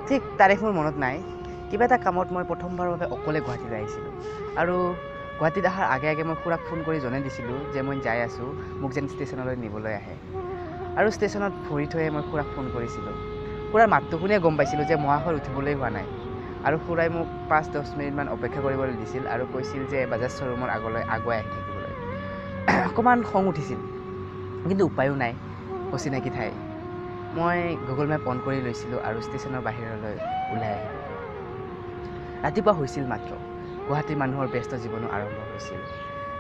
ঠিক তাৰিখ মোৰ মনত নাই। কিবা এটা কামত মই প্ৰথমবাৰৰ বাবে অকলে গুৱাহাটীলৈ আহিছিলোঁ আৰু গুৱাহাটীত অহাৰ আগে আগে মই খুৰাক ফোন কৰি জনাই দিছিলোঁ যে মই যাই আছোঁ, মোক যেন ষ্টেচনলৈ নিবলৈ আহে। আৰু ষ্টেচনত ভৰি থৈয়ে মই খুৰাক ফোন কৰিছিলোঁ। খুৰাৰ মাতটো শুনিয়ে গম পাইছিলোঁ যে মহাশয় উঠিবলৈ হোৱা নাই। আৰু খুৰাই মোক 5-10 মিনিটমান অপেক্ষা কৰিবলৈ দিছিল আৰু কৈছিল যে বাজাজ শ্ব'ৰুমৰ আগলৈ আগুৱাই আহি থাকিবলৈ। অকণমান খং উঠিছিল, কিন্তু উপায়ো নাই, অচিনাকি ঠাই। মই গুগল মেপ অন কৰি লৈছিলোঁ আৰু ষ্টেচনৰ বাহিৰলৈ ওলাই আহিলোঁ। ৰাতিপুৱা হৈছিল মাত্ৰ। গুৱাহাটীৰ মানুহৰ ব্যস্ত জীৱনো আৰম্ভ হৈছিল।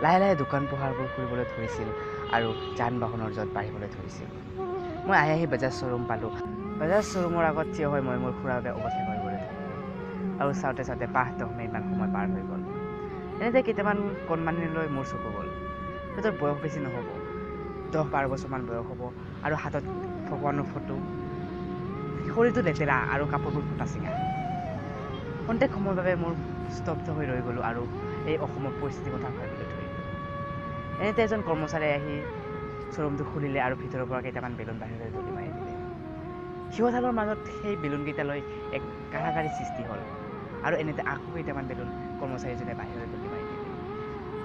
লাহে লাহে দোকান পোহাৰবোৰ খুলিবলৈ ধৰিছিল আৰু যান বাহনৰ জঁট বাঢ়িবলৈ ধৰিছিল। মই আহি আহি বাজাজ শ্ব'ৰুম পালোঁ। বাজাজ শ্ব'ৰুমৰ আগত থিয় হৈ মই মোৰ খুৰাৰ বাবে অপেক্ষা কৰিবলৈ ধৰিলোঁ আৰু চাওঁতে চাওঁতে 5-10 মিনিটমান সময় পাৰ হৈ গ'ল। এনেতে কেইটামান কণমানিলৈ মোৰ চকু গ'ল। সিহঁতৰ বয়স বেছি নহ'ব, 10-12 বছৰমান বয়স হ'ব আৰু হাতত ভগৱানৰ ফটো, শৰীৰটো লেতেৰা আৰু কাপোৰবোৰ ফটা চিঙা। খন্তেক সময়ৰ বাবে মোৰ স্তব্ধ হৈ ৰৈ গ'লোঁ আৰু এই অসমৰ পৰিস্থিতিৰ কথা ভাবিবলৈ ধৰিলোঁ। এনেতে এজন কৰ্মচাৰীয়ে আহি শ্ব'ৰুমটো খুলিলে আৰু ভিতৰৰ পৰা কেইটামান বেলুন বাহিৰলৈ দলি মাৰি দিলে। সিহঁতৰ মাজত সেই বেলুনকেইটালৈ এক কাঢ়াকাঢ়ি সৃষ্টি হ'ল আৰু এনেতে আকৌ কেইটামান বেলুন কৰ্মচাৰীজনে বাহিৰলৈ দলি মাৰি দিলে।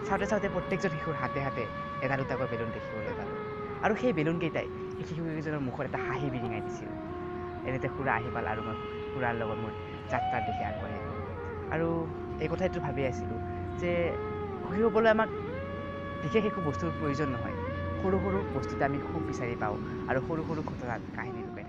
চাওঁতে চাওঁতে প্ৰত্যেকজন শিশুৰ হাতে হাতে এটা দুটাকৈ বেলুন দেখিবলৈ পালোঁ আৰু সেই বেলুনকেইটাই সেই শিশুকেইজনৰ মুখত এটা হাঁহি বিৰিঙাই দিছিল। এনেতে খুৰা আহি পাল আৰু মই খুৰাৰ লগত মোৰ যাত্ৰাৰ দিশে আগবাঢ়িলোঁ। আৰু এই কথাটো ভাবি আছিলোঁ যে সুখী হ'বলৈ আমাক বিশেষ একো বস্তুৰ প্ৰয়োজন নহয়, সৰু সৰু বস্তুতে আমি সুখ বিচাৰি পাওঁ আৰু সৰু সৰু ঘটনাত কাহিনী লুকাই থাকে।